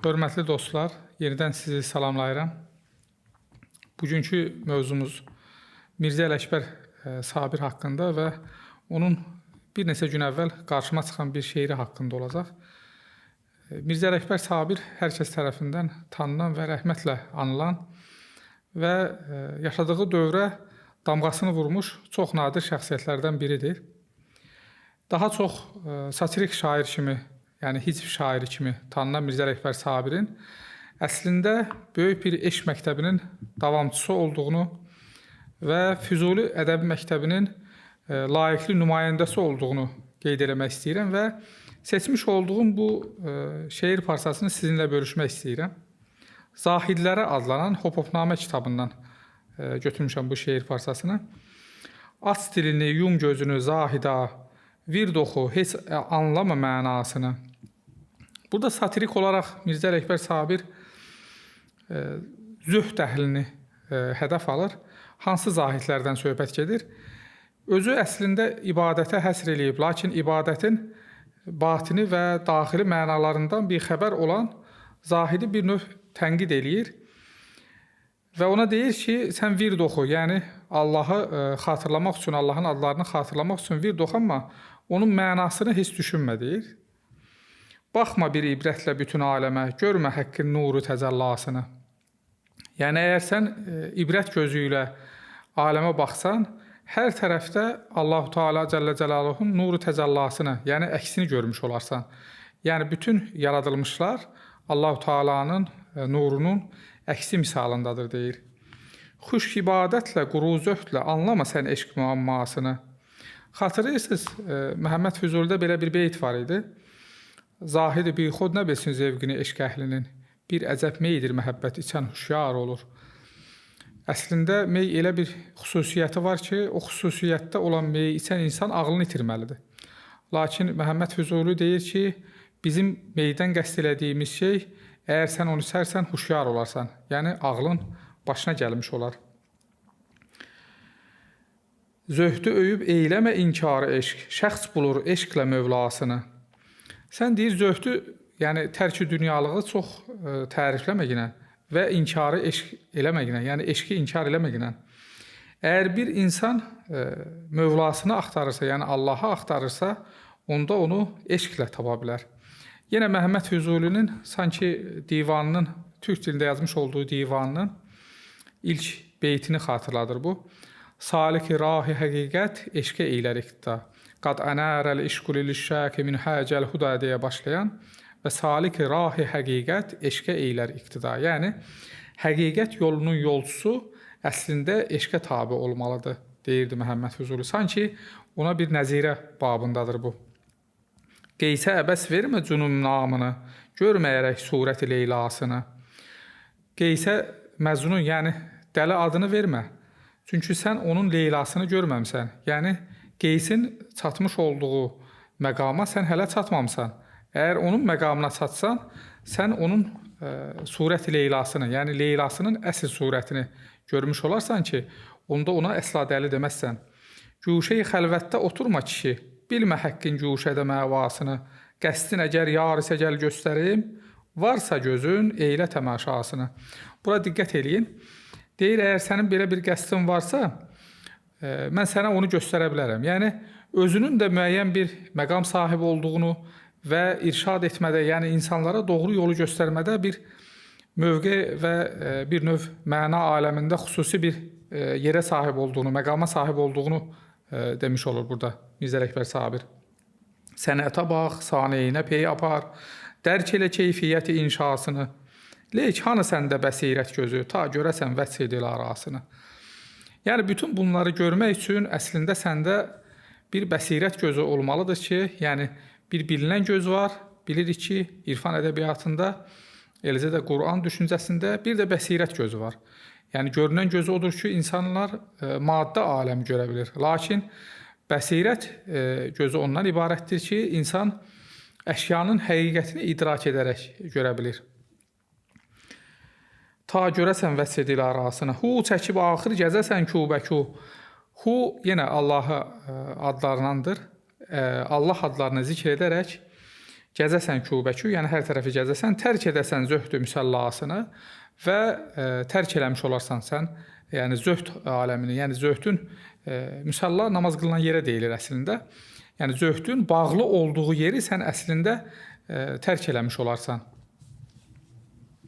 Hörmətli dostlar, yenidən sizi salamlayıram. Bugünkü mövzumuz Mirzə Ələkbər Sabir haqqında və onun bir neçə gün əvvəl qarşıma çıxan bir şeiri haqqında olacaq. Mirzə Ələkbər Sabir hər kəs tərəfindən tanınan və rəhmətlə anılan və yaşadığı dövrə damğasını vurmuş çox nadir şəxsiyyətlərdən biridir. Daha çox satirik şair kimi, yəni hicv şairi kimi tanınan Mirzə Ələkbər Sabirin əslində böyük bir eşq məktəbinin davamçısı olduğunu və Füzuli ədəbi məktəbinin layiqli nümayəndəsi olduğunu qeyd eləmək istəyirəm və seçmiş olduğum bu şeir parçasını sizinlə bölüşmək istəyirəm. Zahidlərə adlanan Hopopnamə kitabından götürmüşəm bu şeir parçasını. Aç dilini, yum gözünü zahida, vird oxu, heç anlama mənasını. Burada satirik olaraq Mirzə Ələkbər Sabir zöhd əhlini hədəf alır. Hansı zahidlərdən söhbət gedir? Özü əslində ibadətə həsr eləyib, lakin ibadətin batini və daxili mənalarından bixəbər olan zahidi bir növ tənqid eləyir və ona deyir ki, sən vird oxu, yəni Allahı xatırlamaq üçün, Allahın adlarını xatırlamaq üçün vird oxu, amma onun mənasını heç düşünmə deyir. Baxma bir ibrətlə bütün aləmə, görmə həqqin nuru təcəllasını. Yəni əgər sən ibrət gözü ilə aləmə baxsan, hər tərəfdə Allahu Teala Cəllə Cəlaluhun nuru təcəllasını, yəni əksini görmüş olarsan. Yəni bütün yaradılmışlar Allahu Teala'nın nurunun əksi misalındadır deyir. Xüşk ibadətlə, quru zöhdlə anlama sən eşq müammasını. Xatırlayırsınız, Məhəmməd Füzulidə belə bir beyt var idi. Zahid-i bixud nə bilsin zevqini eşq əhlinin. Bir əcəb meydir məhəbbət içən huşyar olur. Əslində mey elə bir xüsusiyyəti var ki, o xüsusiyyətdə olan meyi içən insan ağlını itirməlidir. Lakin Məhəmməd Füzuli deyir ki, bizim meydən qəsd elədiyimiz şey, əgər sən onu içərsən, huşyar olarsan. Yəni ağlın başına gəlmiş olar. Zöhdü öyüb eyləmə inkarı eşq, şəxs bulur eşqlə mövlasını. Sən deyir zöhdü, yəni tərk-i dünyalığı çox tərifləməginə və inkarı eşq eləməginə, yəni eşqi inkar eləməginə. Əgər bir insan mövlasını axtarırsa, yəni Allahı axtarırsa, onda onu eşqlə tapa bilər. Yenə Məhəmməd Füzulinin sanki divanının, türk dilində yazmış olduğu divanının ilk beytini xatırladır bu. Salik-i rahi həqiqət eşqə eylər iqtida. Qad ənərəl işqu lil-şəki min həcəl huda deyə başlayan və salik-i rahi həqiqət eşqə eylər iqtida. Yəni həqiqət yolunun yolçusu əslində eşqə tabi olmalıdır, deyirdi Məhəmməd Füzuli. Sanki ona bir nəzirə babındadır bu. Qeysə əbəs vermə cünun namını, görməyərək surət-i Leylasını. Qeysə Məcnun, yəni dəli adını vermə. Çünki sən onun Leylasını görməmsən. Yəni Qeysin çatmış olduğu məqama sən hələ çatmamısan. Əgər onun məqamına çatsan, sən onun surət-i Leylasını, yəni Leylasının əsl surətini görmüş olarsan ki, onda ona əsla dəli deməzsən. Güşə-i xəlvətdə oturma kişi, bilmə həqqin güşədə məvasını. Qəsdin əgər yar isə gəl göstərim, varsa gözün eylə təmaşasını. Bura diqqət eləyin. Deyir, əgər sənin belə bir qəsdin varsa, mən sənə onu göstərə bilərəm. Yəni, özünün də müəyyən bir məqam sahibi olduğunu və irşad etmədə, yəni insanlara doğru yolu göstərmədə bir mövqe və bir növ məna aləmində xüsusi bir yerə sahib olduğunu, məqama sahib olduğunu demiş olur burada Mirzə Ələkbər Sabir. Sənətə bax, saneyinə pey apar, dərk elə keyfiyyəti inşasını. Leyk hanı səndə bəsirət gözü, ta görəsən vəs-i dilarasını. Yəni bütün bunları görmək üçün əslində səndə bir bəsirət gözü olmalıdır ki, yəni bir bilinən göz var, bilirik ki, irfan ədəbiyyatında, eləcə də Quran düşüncəsində bir də bəsirət gözü var. Yəni görünən gözü odur ki, insanlar maddə aləmi görə bilir. Lakin bəsirət gözü ondan ibarətdir ki, insan əşyanın həqiqətini idrak edərək görə bilir. Ta görəsən vəs-i dilarasını. Hu çəkib axır gəzəsən kubəku. Hu yenə Allahı adlarındandır. Allah adlarını zikr edərək Gəzəsən kubəkü, yəni hər tərəfi gəzəsən, tərk edəsən zöhdü müsəllasını və tərk eləmiş olarsan sən, yəni zöhd aləmini, yəni zöhdün müsəlla namaz qılınan yerə deyilir əslində. Yəni zöhdün bağlı olduğu yeri sən əslində tərk eləmiş olarsan.